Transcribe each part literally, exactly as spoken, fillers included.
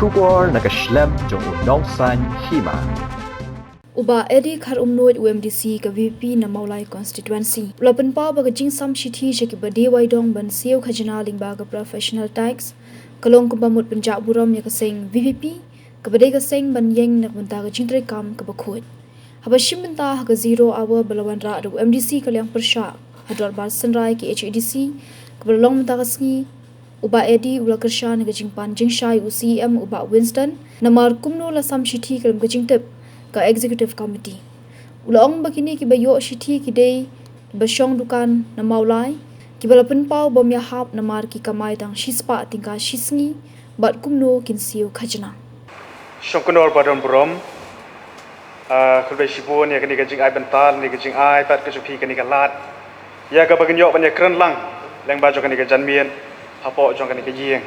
Khubor na ka shlem jong u Nongsaiñ Hima. U Bah Eddie Kharumnuid, u M D C ka V P na Mawlai Constituency, u la pynpaw ba ka jingsam shithi sha kiba die wai dong ban siew khajna lyngba ka professional tax ka long kumba mut pynjah burom ïa ka seng V P P, kaba dei ka seng ban ïeng na ka bynta ka jingtrei kam kaba khuid. Haba shim bynta ha ka zero hour ba la wanrah da u M D C ka liang pyrshah ha dorbar synrai ki H A D C kaba la long mynta ka sngi, u Bah Eddie u la kyrshan ha ka jingpan jingshai u C E M, u Bah Winston, namar kumno la sam shithi khlem ka jingtip ka executive committee. U la ong ba kine kiba ïoh shithi ki dei kiba shong dukan na Mawlai, kiba la pynpaw bym ïahap namar ki kamai tang shispah tyngka shisngi, bad kumno kin siew khajna. Shongknor ba don burom. Ah, khublei shibun ïa kane ka jingai bynta, kane ka jingai pat ka jong phi kane ka lad, ïa kaba ngin ïoh ban ïakren lang lyngba jong kane ka janmiet hapoh jong kane ka ïing.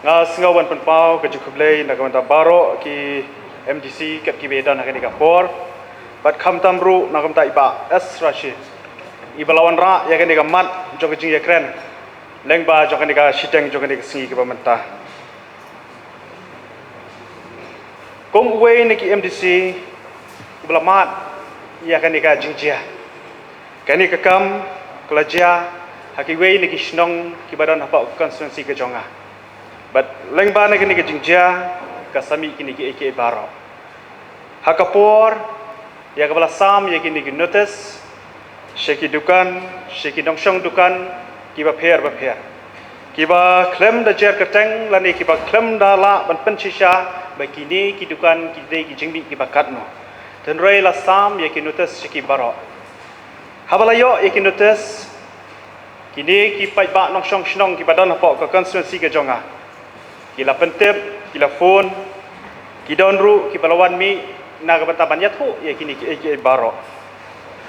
Nga sngew ban pynpaw ka jingkhublei na ka bynta baroh ki M D C kat kiba don ha kane ka por, bad khamtam ruh na ka bynta i Bah S Rashid, iba la wanrah ïa kane ka mat jong ka jingïakren lyngba jong kane ka shiteng jong kane ka sngi kaba mynta. Kum uwei na ki M D C uba la mad ïa kane ka jingjia, kane ka kam ka la jia ha kiwei na ki shnong kiba don hapoh ka constituency ka jong nga. Bad lyngba na kane ka jingjia ka sa mih kine kiei kiei baroh. Ha ka por ïa kaba la sam ïa kine ki notice sha ki dukan, sha ki nongshong dukan kiba pher bapher, kiba khlem da jer kyrteng lane kiba khlem da lah ban pynshisha ba kine ki dukan ki dei ki jingmih kiba katno. Hynrei la sam ïa ki notice sha ki baroh. Haba la ïoh ïa ki notice, kine ki paidbah nongshong shnong kiba don hapoh ka constituency ka jong nga, ki la pyntip, ki la phone, ki don ruh kiba la wan mih na ka bynta ban ïathuh ïa kine kiei kiei baroh.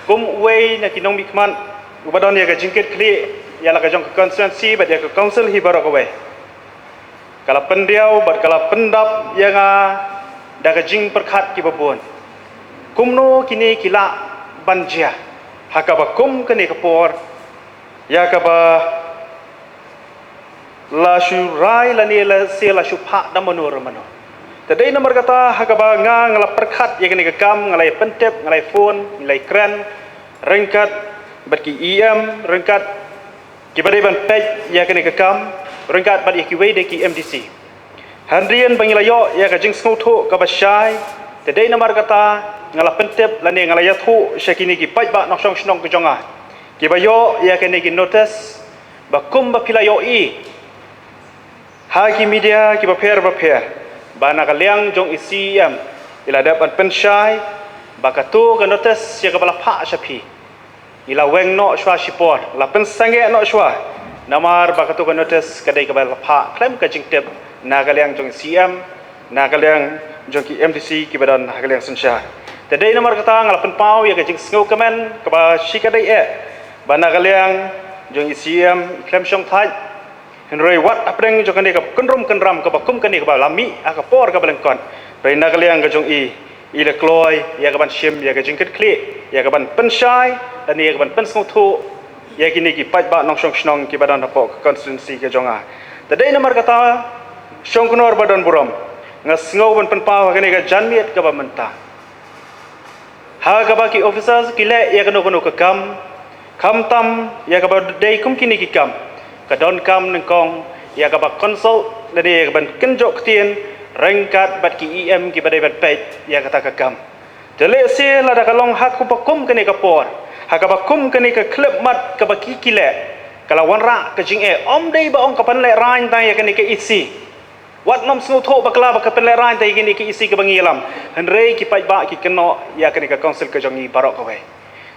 Kum uwei na ki nongmihkhmat uba don ïa ka jingkitkhlieh ïa la ka jong ka constituency bad ïa ka council hi baroh kawei, ka la pyndiaw bad ka la pyndap ïa nga da ka jingpyrkhat kiba bun. Kumno kine ki lah ban jia ha kaba kum kane ka por, ïa kaba la shu rai lane la shu phah da mano re mano. Te dei namar kata ha kaba nga, nga la pyrkhat ïa kane ka kam, nga la ïa pyntip, nga la ïa phone, nga la ïa kren ryngkat bad ki E M, ryngkat kiba dei ban peit ïa kane ka kam, ryngkat bad ïa kiwei de ki M D C. Hadien ba ngi la ïoh ïa ka jingsngewthuh kaba shai, te dei namar kata nga la pyntip lane nga la ïathuh sha kine ki paidbah nongshong shnong ka jong nga, kiba ïoh ïa kane ki notice, ba kumba phi la ïohi ha ki media kiba pher bapher, ba na ka liang jong i C E M i la dep ban pynshai ba kato ka notice ïa kaba la phah sha phi, i la weng noh shuwa shipor, la pynsangeh noh shuwa, namar ba kato ka notice ka dei kaba la phah khlem ka jingtip na ka liang jong i C E M, na ka liang jong ki M D C kiba don ha ka liang synshar. Te dei namar kata nga la pynpaw ïa ka jingsngewkmen kaba shikatdei eh, ba na ka liang jong i C E M i khlem shong thait. Hynrei wat hapdeng jong kane ka kynrum kynram kaba kum kane kaba la mih ha ka por kaba lyngkot, hynrei na ka liang ka jong i, i la kloi ïa ka ban shim ïa ka jingkitkhlieh, ïa ka ban pynshai lane ïa ka ban pynsngewthuh ïa kine ki paidbah nongshong shnong kiba don hapoh ka constituency ka jong nga. Te dei namar kata, Shongknor ba don burom, nga sngew ban pynpaw ha kane ka janmiet kaba mynta, ha kaba ki officers ki leh ïa kano kano ka kam, khamtam ïa kaba dei kum kine ki kam, ka donkam nyngkong ïa kaba consult lane ïa kaban kynjoh ktien ryngkat bad ki E M kiba dei ban peit ïa kata ka kam. Te lehse lada ka long ha kaba kum kane ka por, ha kaba kum kane ka khyllipmat kaba ki ki leh, ka la wanrah ka jingeh, ym dei ba ong ka pynlehraiñ tang ïa kane ka E C. Wat nym sngewthuh bakla ba ka pynlehraiñ tang ïa kine ki E C kaba ngi ïalam, hynrei ki paidbah ki kynnoh ïa kane ka council ka jong ngi baroh kawei.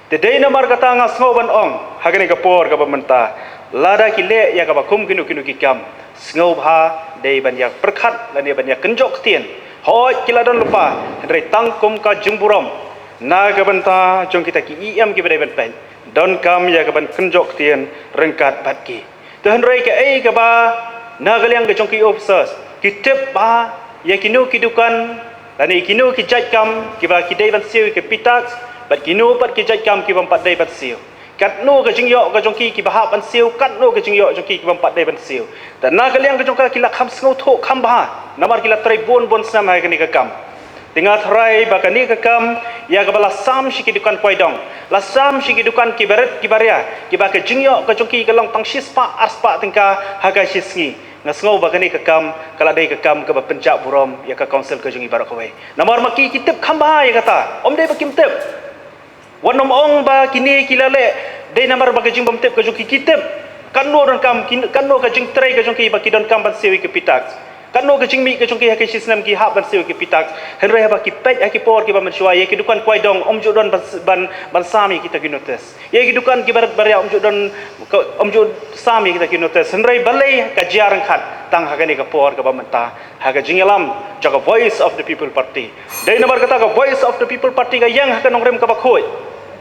Te dei namar kata nga sngew ban ong ha kane ka por kaba mynta, lada ki leh ïa kaba kum kino kino ki kam, sngewbha dei ban ïa pyrkhat lane ban ïa kynjoh ktien. Hooid ki la don lypa, hynrei tang kum ka jingburom na ka bynta jong kita ki E M kiba dei ban peit, donkam ïa kaban kynjoh ktien ryngkat bad ki. Te hynrei kaei kaba na ka liang ka jong ki officers ki tip ba ïa kino ki dukan lane kino ki jait kam kiba ki dei ban siew ïa ka P-tax, bad kino pat ki jait kam kiba ym pat dei ban siew. Katno ka jingïoh ka jong ki kiba hap ban siew, katno ka jingïoh jong ki ki bym pat dei ban siew. Te na ka liang ka jong ka ki la kham sngewthuh kham bha namar ki la trei bun bun snem ha kane ka kam. Te nga tharai ba kane ka kam ïa kaba la sam sha ki dukan kwai dong, la sam sha ki dukan kiba rit kiba ria, kiba ka jingïoh ka jong ki ka long tang shispah arspah tyngka ha ka shisngi. Nga sngew ba kane ka kam ka la dei ka kam kaba pynjah burom ïa ka council ka jong ngi baroh kawei. Namar ma ki ki tip kham bha ïa kata, ym dei ba kim tip. Wat nym ong ba kine ki la leh dei namar ba ka jingbymtip ka jong ki, ki tip. Katno donkam ki, katno ka jingtrei ka jong ki ba ki donkam ban siew ïa ka pay tax. Katno ka jingmih ka jong ki ha ka shisnem ki hap ban siew ïa ka pay tax. Hynrei haba ki peit ha ki por kiba mynshuwa ïa ki dukan kwai dong ym ju don ban, ban, ban sam ïa kita ki notice. Ïa ki dukan kiba rit ba ria ym ju don, ym ju sam ïa kita ki notice. Hynrei balei ka jia ryngkat tang ha kane ka por kaba mynta ha ka jingïalam jong ka Voice of the People Party. Dei namar kata ka Voice of the People Party ka ïeng ha ka nongrim kaba khuid.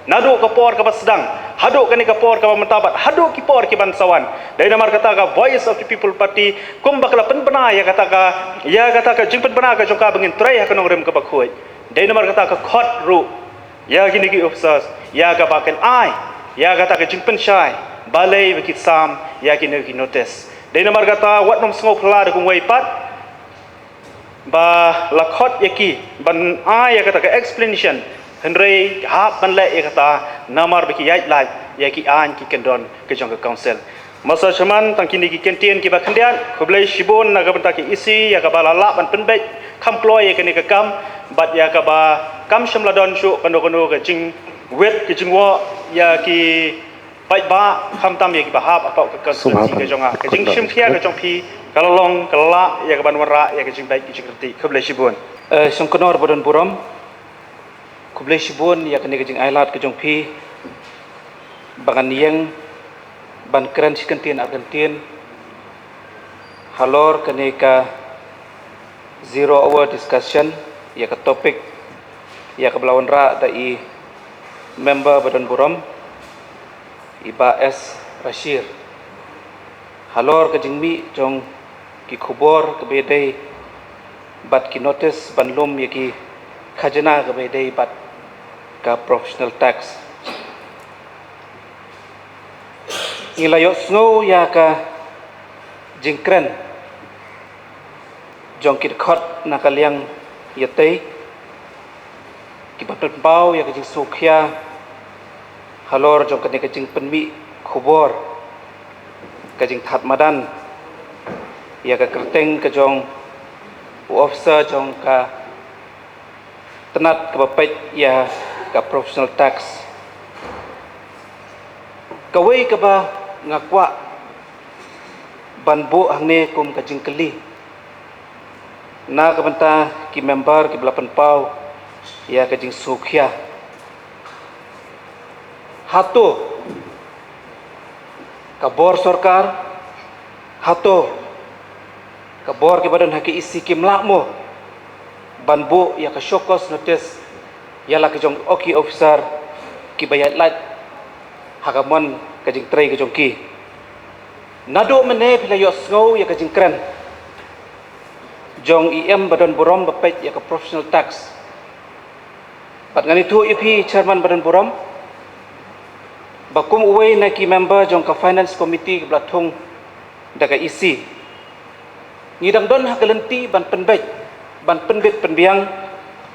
Naduh ka por kaba sdang haduh kane ka por kaba mynta bad haduh ki por ki ban sa wan. Dei namar kata ka Voice of the People Party kumba ka la pynbna ïa kata ka, ïa kata ka jingpynbna ka jong ka ba ngin trei ha ka nongrim kaba khuid. Dei namar kata ka khot ruh ïa kine ki officers ïa kaba kin ai ïa kata ka jingpynshai balei ba ki sam ïa kine ki notice. Dei namar kata wat nym sngew phylla da kumwei pat ba la khot ïa ki ban ai ïa kata ka explanation, hynrei hap ban leh ïa kata namar ba ki ïaid lait ïa ki aiñ ki kyndon ka jong ka council. Masa shaman tang kine ki kyntien kiba khyndiat, khublei shibun na ka bynta ka E C ïa kaba la lah ban pynbeit kham kloi ïa kane ka kam bad ïa kaba kam shym la don shuh kano kano ka jingwit ka jingwoh ïa ki paidbah khamtam ïa kiba hap hapoh ka constituency ka jong nga. Ka jingshim khia ka jong phi ka la long ka la lah ïa kaban wanrah ïa ka jingbeit ka jingkyrtieh. Khublei shibun. Eh, Shongknor ba don burom. Khublei shibun ïa kane ka jingailad ka jong phi ba ngan ïeng ban kren shi kyntien ar kyntien halor kane ka zero hour discussion ïa ka topic ïa kaba la wanrah da i member ba don burom, i Bah S Rashir, halor ka jingmih jong ki khubor kaba ïadei bad ki notice ban lum ïa ki khajna kaba ïadei bad ka professional tax. Ngi la ïohsngew ïa ka jingkren jong ki dkhot na ka liang ïatei kiba pynpaw ïa ka jingsngewkhia halor jong kane ka jingpynmih khubor, ka jingthad madan ïa ka kyrteng ka jong u officer jong ka tnat kaba peit ïa ka professional tax. Kawei kaba nga kwah ban buh hangne kum ka jingkylli na ka bynta ki member kiba la pynpaw ïa ka jingsngewkhia. Hato ka bor sorkar, hato ka bor kiba don ha ka E C kim lah mo ban buh ïa ka show cause notice ïa la ki jong ki officer kiba ïaid lait ha ka mon ka jingtrei ka jong ki? Naduh mynne phi la ïohsngew ïa ka jingkren jong i em ba don burom ba peit ïa ka professional tax. Bad ngan ïathuh ïa phi chairman ba don burom ba kum uwei na ki member jong ka finance committee kaba la thung da ka E C, ngi dang don ha ka lynti ban pynbeit, ban pynbit pynbiang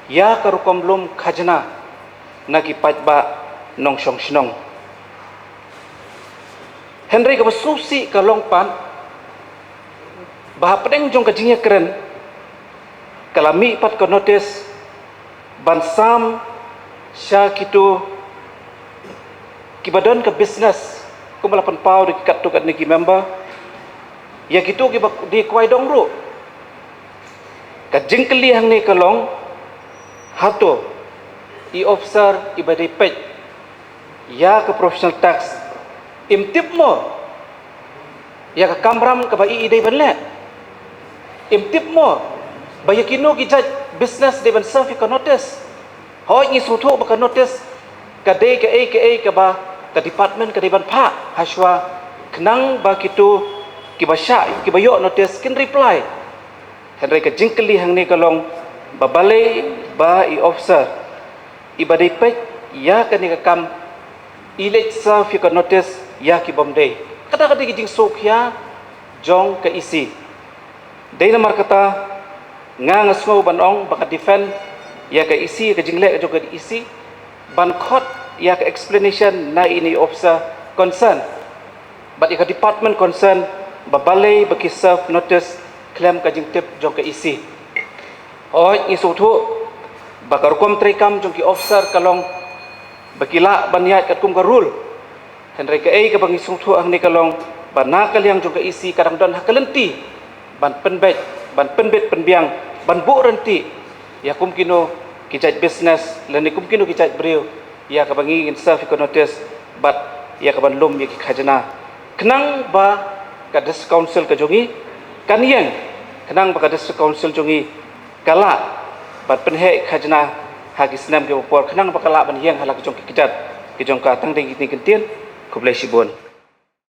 ïa ka rukom lum khajna na ki paidbah nongshong shnong. Hynrei kaba sngewsih ka long pat ba hapdeng jong ka jingïakren ka la mih pat ka notice ban sam sha kito kiba don ka business kumba la pynpaw da ki katto katne ki member, ïa kito kiba dei kwai dong ruh. Ka jingkylli hangne ka long, hato i officer iba dei peit ïa ka professional tax im tip mo ïa ka kamram kaba i i dei ban leh? Im tip mo ba ïa kino ki jait business dei ban serve ïa ka notice? Hooid, ngi sngewthuh ba ka notice ka dei kaei kaei kaba ka department ka dei ban phah hashwa khnang ba kito kiba shah, kiba ïoh notice kin reply. Hynrei ka jingkylli hangne ka long ba balei ba i officer iba dei peit ïa kane ka kam i leit serve ïa ka notice ïa ki bym dei. Kata ka dei ka jingsngewkhia jong ka E C. Dei namar kata nga nga sngew ban ong ba ka defend ïa ka E C, ka jingleh jong ka E C, ban khot ïa ka explanation na ine i officer concern bad ïa ka department concern ba balei ba ki serve notice khlem ka jingtip jong ka E C. Hooid, ngi sngewthuh ba ka rukom treikam jong ki officer ka long ba ki lah ban ïaid katkum ka rule. Hynrei kaei kaba ngi sngewthuh hangne ka long ba na ka liang jong ka E C ka dang don ha ka lynti ban pynbeit, ban pynbeit pynbiang, ban buh ryntih ïa kum kino ki jait business lane kum kino ki jait briew ïa kaba ngi ngin serve ïa ka notice bad ïa kaban lum ïa ki khajna. Khnang ba ka District Council ka jong ngi kan ïeng, khnang ba ka District Council jong ngi ka lah ban pynheh khajna ha ki snem kiba por, khnang ba ka lah ban ïeng ha la ki jong ki kjat ki jong ka. Tang dei kine ki kyntien. Khublei shibun.